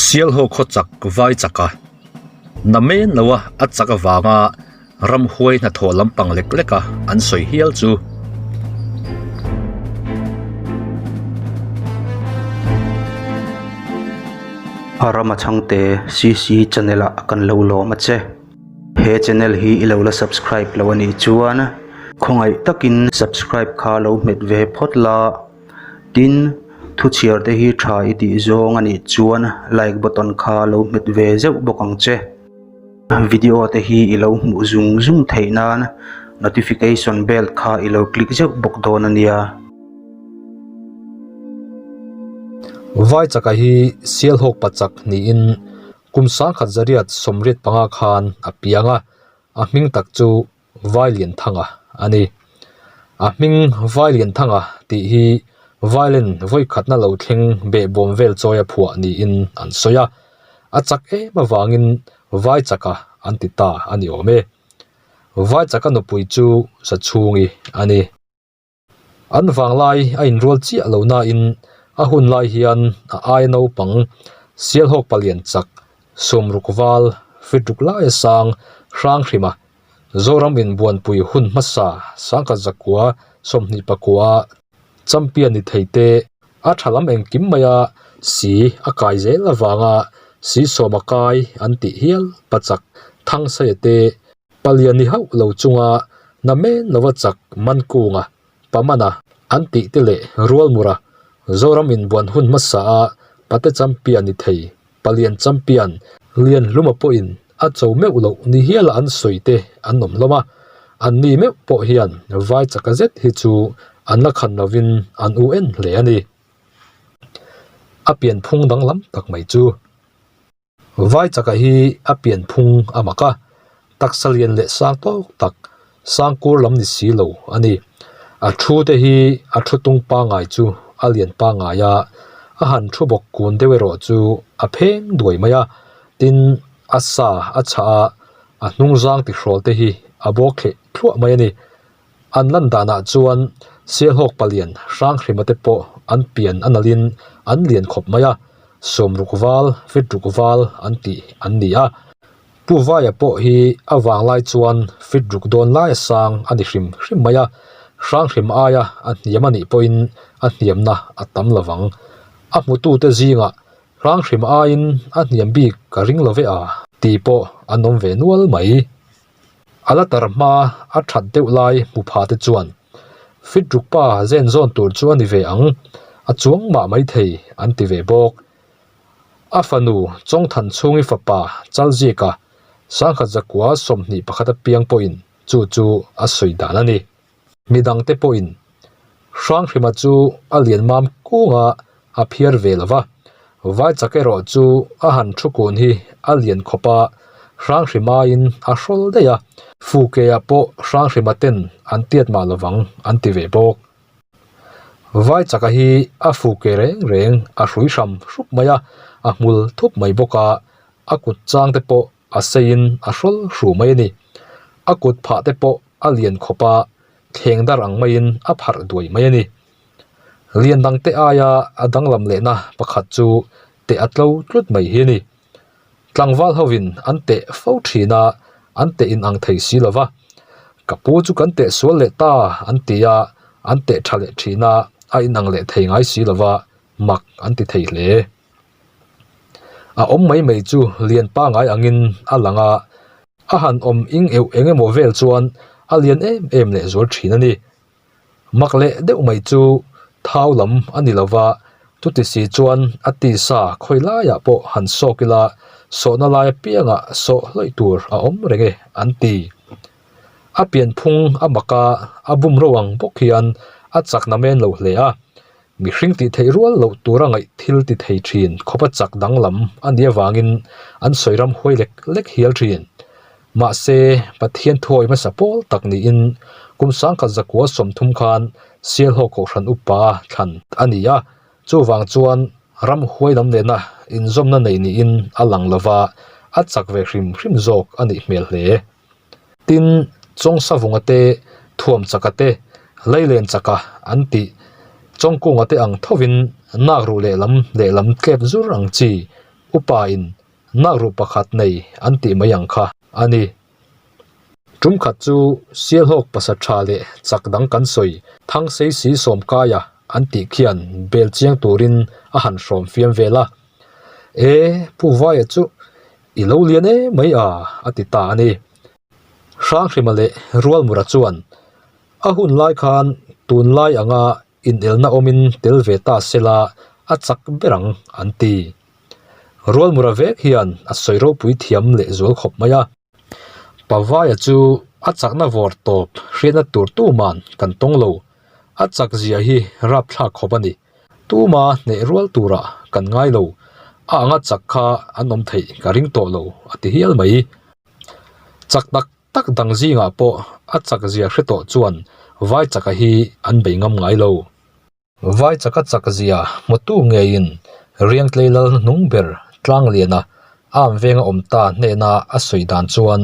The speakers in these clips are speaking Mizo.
Sialhaw khaw chak vai chak a, na men lo a a chak avanga ramhuai hnathawh lampang lek lek a an sawi hial chu. A rama chhangte CC channel ah kan lo lawm a che. He channel hi i lo la subscribe lo a nih chuan khawngaih takin subscribe kha lo hmet ve phawt la. Tin, thu chhiar te hi tha i tih zawng a nih chuan like button kha lo hmet ve zeuh bawk ang che. Video te hi i lo hmuh zung zung theih nan notification bell kha i lo click zeuh bawk dawn a nia. Vaichaka hi Sialhawk pachak niin kum sangkhat zariat 85 khan a piang a, a hming tak chu Vailianthanga a ni. A hming Vailianthanga tih hi violin vawikhatna lo thleng behbawm vel chawi a phuah niin an sawi a, a chak em avangin Vaichaka an ti ta a ni awm e. Vaichaka nupui chu Zachhungi a ni. An vanglai a inrual chiah lo nain a hun lai hian a aia naupang Sialhawk palian chak sawmruk val fit ruk laia sang hrang hrima Zoram inbuanpui hun hmasa sangkhat zakua 29 champion ni thei te a tha lam engkim maia si a kai zel avanga si sawma kai an tih hial pachak Thangsaia te Palian ni hauh lo chunga na men lova chak Mankunga, Pamana an tih te leh Rualmura, Zoram inbuan hun hmasa a Pate Champion ni thei, Palian Champion, Lianhluma pawhin a cho meuh loh ni hiala an sawi te an awm hlawm a, an ni meuh pawh hian vai chaka zet hi chu an la khan lovin an u en hle a ni. A pianphung danglam tak mai chu. Vai chaka hi a pian phung a mak a, taksa lian leh sang tawk tak, sang kur lam ni si lo a ni. A thu te hi a thu tung pangngai chu a lian pangngai a, a han thu bawk kun deuh erawh chu a pheng duai mai a, tin a sa a chhah a, a hnung zang tihrawl te hi a bawk thleh thluah mai a ni. An lan danah chuan Sialhawk palian Hranghrima te pawh an pian a nalhin an lian khawp mai a, sawmruk val, fit ruk val an tih an ni a. Pu Vaia pawh hi a vanglai chuan fit ruk dawn laia sang a ni hrim hrim mai a, Hranghrima aia a hniam a nih pawhin a hniamna a tam lo vang. A hmutute zingah Hranghrima aiin a hniam bik ka ring lo ve a tih pawh an awm ve nual mai. A la tar hma a that deuh lai hmu pha te chuan fit ruk pa zen zawn tur chu a ni ve ang, a chuang mah maithei an ti ve bawk. A fanu Chawngthan chhungi fapa Chalzika sangkhat zakua 21 a piang pawhin chu chu a sawi dan a ni. Midangte pawhin Hranghrima chu a lian mam kunga a phiar ve lo va, Vaichak erawh chu a han thu kun hi a lian khawp a, Hranghrimaiin a hrawl daih a, Fukeah pawh Hranghrima ten an tiat mah lovang an ti ve bawk. Vaichaka hi a fuke reng reng a hrui hram hrup mai a, a hmul thup mai bawk a, a kut chang te pawh a seiin a hrawl hru mai a ni. A kut phah te pawh a lian khawp a, thleng dar ang maiin a pharh duai mai a ni. Lian dangte aia a danglam lehna pakhat chu teh a tlo tlut mai hi a ni. Tlangval hovin an teh fo thin a, an teh in ang thei si lo va. Ka pu chu kan teh sual leh ta an ti a, an teh tha leh thin a, a inang leh thei ngai si lo va, mak an ti thei hle. A awm mai mai chu lian pangai angin a lang a, a han awm ing euh eng emaw vel chuan a lian em em leh zual thin a ni. Mak leh deuh mai chu thau lam a ni lova, chuti si chuan a tisa khawi laiah pawh han sawk ila sawhna lai apiangah sawh hlawih tur a awm reng e an ti. A pianphung a mak a, a bum ro ang bawk hian a chakna men lo hle a, Mihring tih theih rual loh tura ngaih thil ti thei thin khawpa chak danglam a nih avangin an sawi ram huai lek lek hial thin. Mahse, Pathian thuawi hmasa pawl tak niin kum 1930 khan Sialhawk Kohhran Upa thlan a ni a, chuvang chuan ram huai lam nena inzawmna nei niin a lang lova, a chak ve hrim hrim zawk a nih hmel hle. Tin, Chawngsavunga te, Thuamchaka te, Leilenchaka an tih Chawngkunga te ang thovin nak ruh lehlam lehlam tlep zur ang chi. Upa in nakruh pakhat nei an tih mai ang kha a ni. Tum khat chu Sialhawk pasa tha leh chak dang kan sawi Thangsei si Sawmkaia an tih khian bel chiang turin a han hrawm fiam vel a. E, Pu Vaia chu i lo lian em mai a, a ti ta a ni. Hranghrima leh Rualmura chuan a hun lai khan tunlai anga inelna awmin tel ve ta sela a chak ber ang an ti. Rualmura vek hian a sawi ropui thiam leh zual khawp mai a. Pavaia chu a chakna vawr tawp hriatna tur tuman kan tawng lo, a chak zia hi rapthlak khawp a ni. Tuma hneh rual turah kan ngai lo, a anga chak kha an awm theih ka ring tawh lo a ti hial mai. Chak tak tak dang zingah pawh a chak zia hre tawh chuan vai chaka hi an bei ngam ngai lo. Vai chaka chak zia hmutu ngeiin Riangtlei lal hnung ber Tlangliana am venga awm ta hnena a sawi dan chuan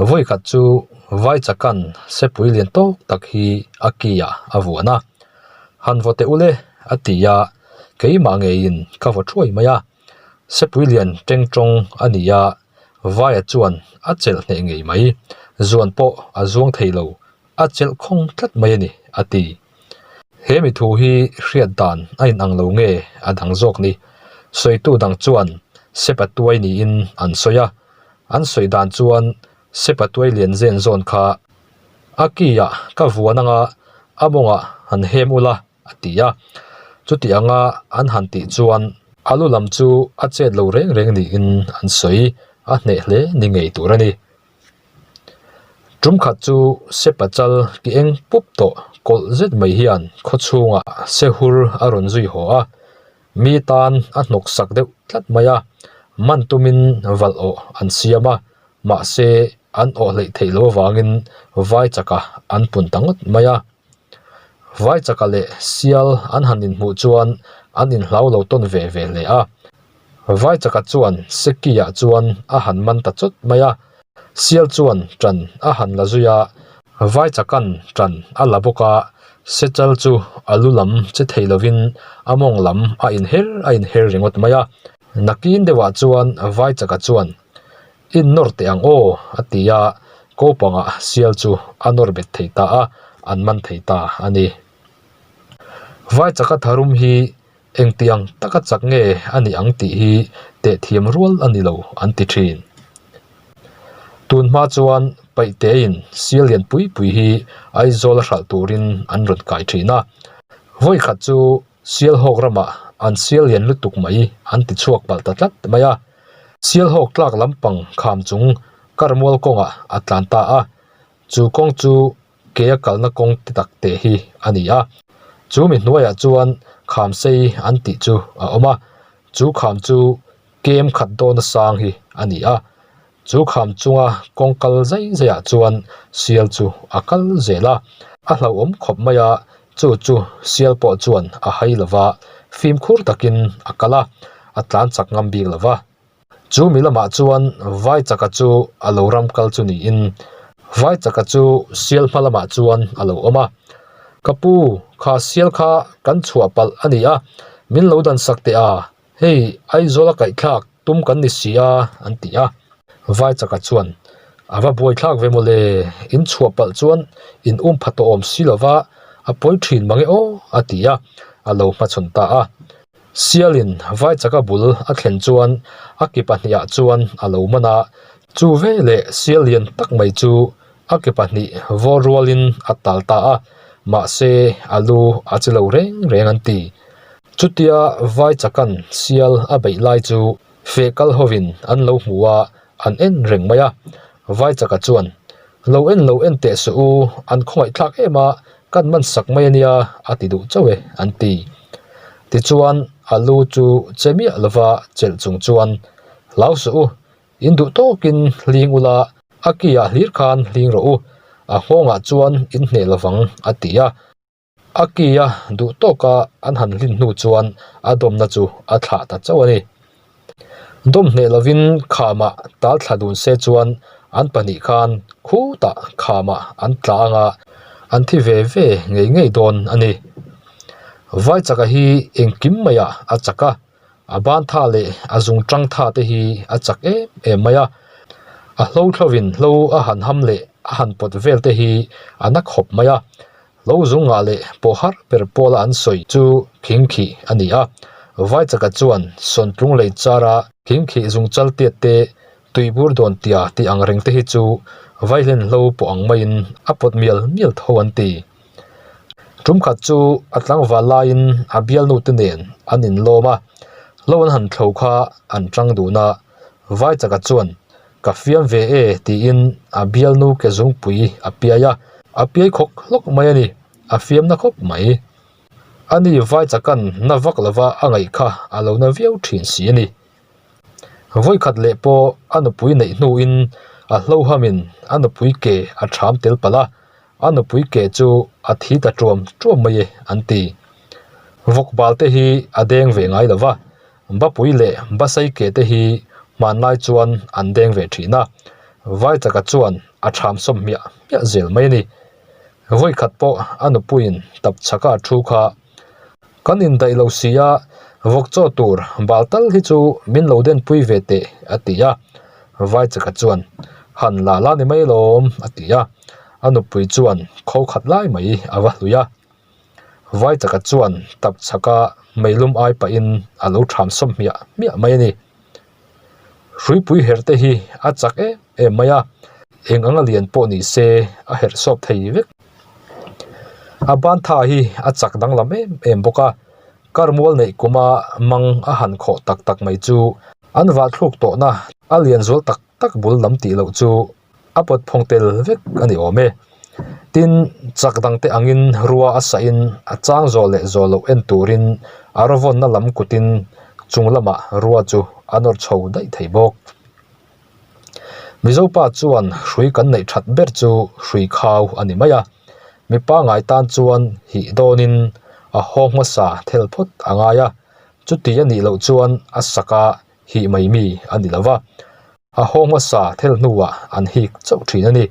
vawikhat chu vai chakan sepui lian tawk tak hi a ki ah a vuan a, Han vaw teh ule a ti a, keimah ngeiin ka vaw thuai mai a, sepui lian teng tawng a ni a, Vaia chuan a chelh hneh ngei mai, zuan pawh a zuang thei lo, a chelh khawng tlat mai a ni, a ti. He mi thu hi hriat dan a inang lo nge a dang zawk ni? Sawitu dang chuan Sepa tuai niin an sawi a, an sawi dan chuan Sepa tuai lian zen zawn kha a ki ah ka vuan anga a mawngah han hem ula, a ti a. Chuti anga an han tih chuan a lu lam chu a chet lo reng reng niin an sawi a hneh hle ni ngei tur a ni. Tum khat chu Sepa chal ki eng pup tawh kawlh zet mai hian khaw chhungah sehur a rawn zui haw a, mi tan a hnawk sak deuh tlat mai a, man tumin valh awh an siam a, mahse an awh hleih theih loh avangin vai chaka an pun ta ngawt mai a. Vai chaka leh sial an han inhmuh chuan an inhlau lo tawn ve ve hle a. Vai chaka chuan Seki-ah chuan a han man ta chawt mai a, sial chuan ṭan a han la zui a, vai chakan ṭan a la bawk a, sechal chu a lu lam che thei lovin a mawng lam a inher a inher ringawt mai a. Nakin deuhah chuan vai chaka chuan In nawr teh ang aw, a ti a, kopangah sial chu a nawr bet thei ta a, an man thei ta a ni. Vai chaka tharum hi engtiang taka chak nge a nih ang tih hi teh thiam rual a ni lo an ti thin. Tun hma chuan Paihtein sial lian pui pui hi Aizawl a hralh turin an rawn kai thin a, vawikhat chu Sialhawk ramah an sial lian lutuk mai an ti chhuak palh ta tlat mai a. Sialhawk tlak lampang kham chung karmual kawngah a tlan ta a, chu kawng chu ke a kalna kawng ti tak teh hi a ni a. Chu mi hnuaiah chuan kham sei an tih chu a awm a, chu kham chu kem khat dawna sang hi a ni a. Chu kham chunga kawng kal zai zaiah chuan sial chu a kal zel a, a hlauhawm khawp mai a, chu chu sial pawh chuan a hai lo va, fimkhur takin a kal a, a tlan chak ngam bik lo va. Chu mi lamah chuan Vaichaka chu a lo ram kal chu niin Vaichaka chu sial hma lamah chuan a lo awm a, Ka pu, kha sial kha kan chhuah palh a ni a, min lo dan sak teh a, Hei Aizawl a kaihthlak tum kan ni si a an ti a. Vaichaka chuan a va buaithlak ve mawle, in chhuah palh chuan in um pha tawh awm si lova a pawi thin mange aw a ti a, a lo hmachhawn ta a. Sialin Vaichaka bul a thlen chuan a ke pahnihah chuan a lo man a, chu veleh sial lian tak mai chu a ke pahnih vawr rualin a tal ta a, mahse a lu a che lo reng reng an ti. Chutia vai chakan sial a beih lai chu feh kal hovin an lo hmu a, an en reng mai a. Vai chaka chuan, Lo en lo en teh suh u, an khawngaihthlak em a, kan man sak mai a nia, a ti duh chauh e, an ti. Tichuan a lu chu che miah lova chelh chung chuan, Hlau suh u, in duh tawkin hling ula, a ki ah hlir khan hling rawh u, a nghawngah chuan in hneh lovang, a ti a. A ki a duh tawka an han hlin hnu chuan a dawmna chu a thlah ta chauh a ni. Dawm hneh lovin khamah tal thla dun se chuan an pahnih khan khutah khamah an tla anga an thi ve ve ngei ngei dawn a ni. Vaichaka hi engkim maiah a chak a. A ban tha leh a zung tang tha te hi a chak em em mai a, a hlo thlovin hlo a han ham leh a han pawt vel te hi a na khawp mai a, hlo zung ngah leh pawh har ber pawla an sawi chu khingkhih a ni a, Vaichaka chuan sawntlung lei chara khingkhih zung chal tiat te tuibur dawn tia tih ang reng te hi chu vaihlen hlo pawh ang maiin a pawt mial mial tho an ti. Tum khat chu a tlangval laiin a bialnu te nen an inlawm a, hlo an han thlo kha an tang dun a, Vaichaka chuan ka fiam ve e tiin a bialnu ke zungpui a piai a, a piai khawk hlawk mai a ni, a fiam na khawp mai. Ani Vaichaka'n na vak lova a ngaih kha a lo na viau thin si a ni. Vawikhat leh pawh a nupui neih hnuin a hlohamin a nupui ke a ṭham tel palh a, a nupui ke chu a thi ta ṭuam ṭuam mai e an ti. Vawk bal te hi a deng ve ngai lo va, Bapui leh Basai ke te hi hmanlai chuan an deng ve ṭhin a, Vaichaka chuan a ṭham sawm hmiah hmiah zel mai a ni. Vawikhat pawh a nupuiin tapchhaka a ṭhu kha Kan indaih lo si a, vawk chaw tur bal tal hi chu min lo denpui ve teh a ti a. Vaichaka chuan, Han la la ni mai lawm a ti a. A nupui chuan kho khat lai mai a va hlui a. Vaichaka chuan tapchhaka meilum ai pahin a lo ṭham sawm hmiah hmiah mai a ni. Hruipui herh te hi a chak em em mai a, eng anga lian pawh ni se a herh sawp thei vek. A ban tha hi a chak danglam em em bawk a, kar mual neih kuma mang a han khawh tak tak mai chu an vah thluk tawhna a lian zual tak tak bul lam tih loh chu a pawt phawng tel vek a ni awm e. Tin, chak dangte angin rua a sahin a chang zawh leh zawh loh en turin a rawvawnna lam kutin chung lamah rua chu a nawr chho daih thei bawk. Mizopa chuan hrui kan neih that ber chu hrui khau a ni mai a, mi pangngai tan chuan hih dawnin a haw hmasa thel phawt a ngai a, chuti a nih loh chuan a saka hih mai mi a ni lo va, a haw hmasa thel hnuah an hik chauh thin a ni.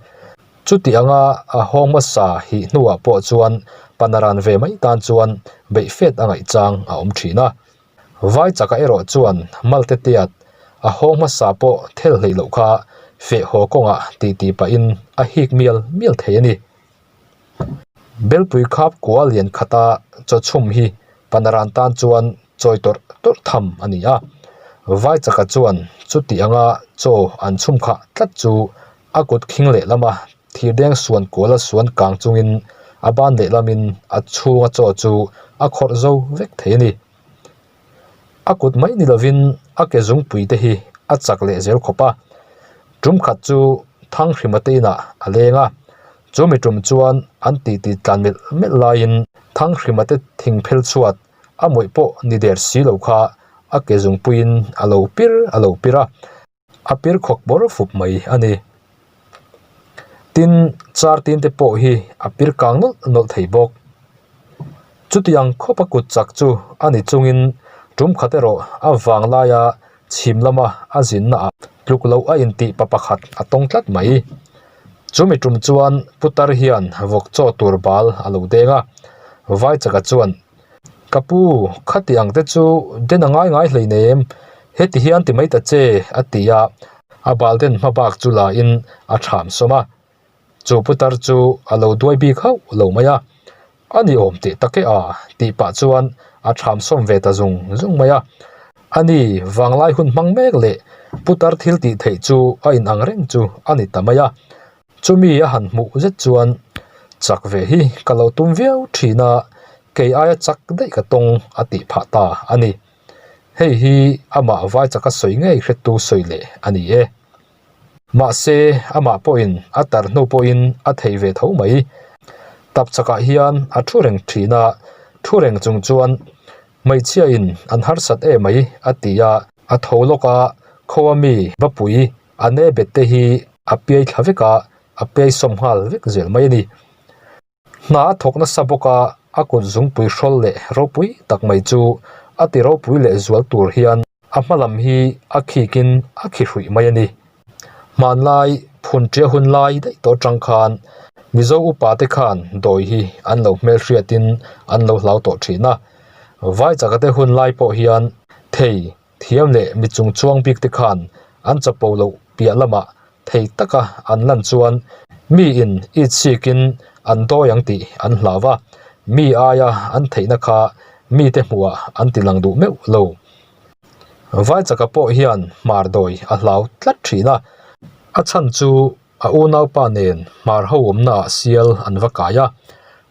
Chuti anga a haw hmasa hih hnuah pawh chuan panaran ve mai tan chuan beih fet a ngaih chang a awm thin a. Vai chaka erawh chuan malte tiat a haw hmasa pawh thel hleih loh kha feh haw kawngah titi pahin a hik mial mial thei a ni. Belpui khap kua lian khata chaw chhum hi panaran tan chuan chawi tawrh tawrh tham a ni a. Vai chaka chuan chuti anga chaw an chhum khah tlat chu a kut khing lehlama thirdeng suan kuala suan kang chungin a ban lehlamin a chhunga chaw chu a khawrh zo vek thei a ni. A kut mai ni lovin a ke zungpui te hi a chak leh zel khawp a, tum khat chu Thanghrima te inah a leng a, chu mi tum chuan an titi tlan melh melh laiin Thanghrima te thing phel chhuat a mawih pawh ni der si lo kha a ke zungpuiin a lo pir a lo pir a. A pir khawk bawr fup mai a ni. Tin, char tin te pawh hi a pir kang nawlh nawlh thei bawk. Chutiang khawpa kut chak chu a ni chungin tum khat erawh a vang laia chhim lama a zinna ah tluk loh a intih pa pakhat a tawng tlat mai. Chumi tum chuan putar hian vawk chaw tur bal a lo deng a, Vaichaka chuan Ka pu, khati ang te chu den a ngai ngai hleinem, heti hian ti mai ta che, a ti a, a bal den hma bak chu la in a ṭham sawm a. Chu putar chu a lo duai bik hauh lo mai a, a ni awm teh tak e a, tih pah chuan a ṭham sawm ve ta zung zung mai a. A ni, vanglai hun hmang mek leh putar thil tih theih chu a inang reng chu a ni ta mai a. Chumi a han hmuh zet chuan chak ve hi ka lo tum viau thin a, kei aia chak daih ka tawng a tih phah ta a ni. Hei hi amah vai chaka sawi ngei hretu sawi leh a ni e. Mahse, amah pawhin a tar hnu pawhin a thei ve tho mai. Tap chakah hian a thu reng thin a, thu reng chung chuan hmeichhiain an harsat e mai a ti a, a tho lawk a, khaw a mi Bapui A ne bet te hi a piai thla vek a, a piai sawm nghal vek zel mai a ni. Hna a thawk nasa bawk a, a kut zungpui hrawl leh ropui tak mai chu a ti ropui leh zual tur hian a hma lam hi a khikin a khi hruih mai a ni. Hmanlai phun ṭia hun lai daih tawh aṭang khan Mizo upa te khan dawi hi an lo hmelhriatin an lo hlau tawh ṭhin a. Vaichaka te hun lai pawh hian. Thei thiam leh mi chung chuang bik te khan an chapo loh piah lamah thei taka an lan chuan miin itzikin an dawi ang tih an hlau a, mi aia an theihna kha mite hmuhah an ti lang duh meuh lo. Vaichaka pawh hian hmar dawi a hlau tlat thin a, a chhan chu A unaupa nen hmar ho awmnaah sial an va kai a,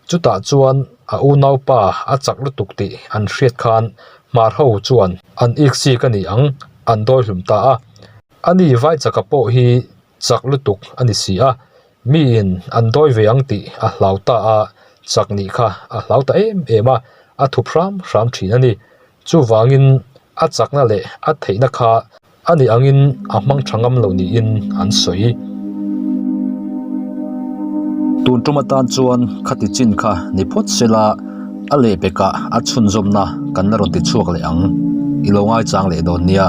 chutah chuan a unaupa a chak lutuk tih an hriat khan hmar ho chuan an iksik a ni ang an dawi hlum ta a. Ani Vaichaka pawh hi chak lutuk a ni si a, miin an dawi ve ang tih a hlau ta a, chak nih kha a hlau ta em em a, a thup hram hram thin a ni. Chuvangin a chakna leh a theihna kha A nih angin a hmang tha ngam lo niin an sawi. Tun tum atan chuan khati chin kha ni phawt sela a lehpekah a chhunzawmna kan la rawn ti chhuak leh ang. I lo ngaichang leh dawn nia.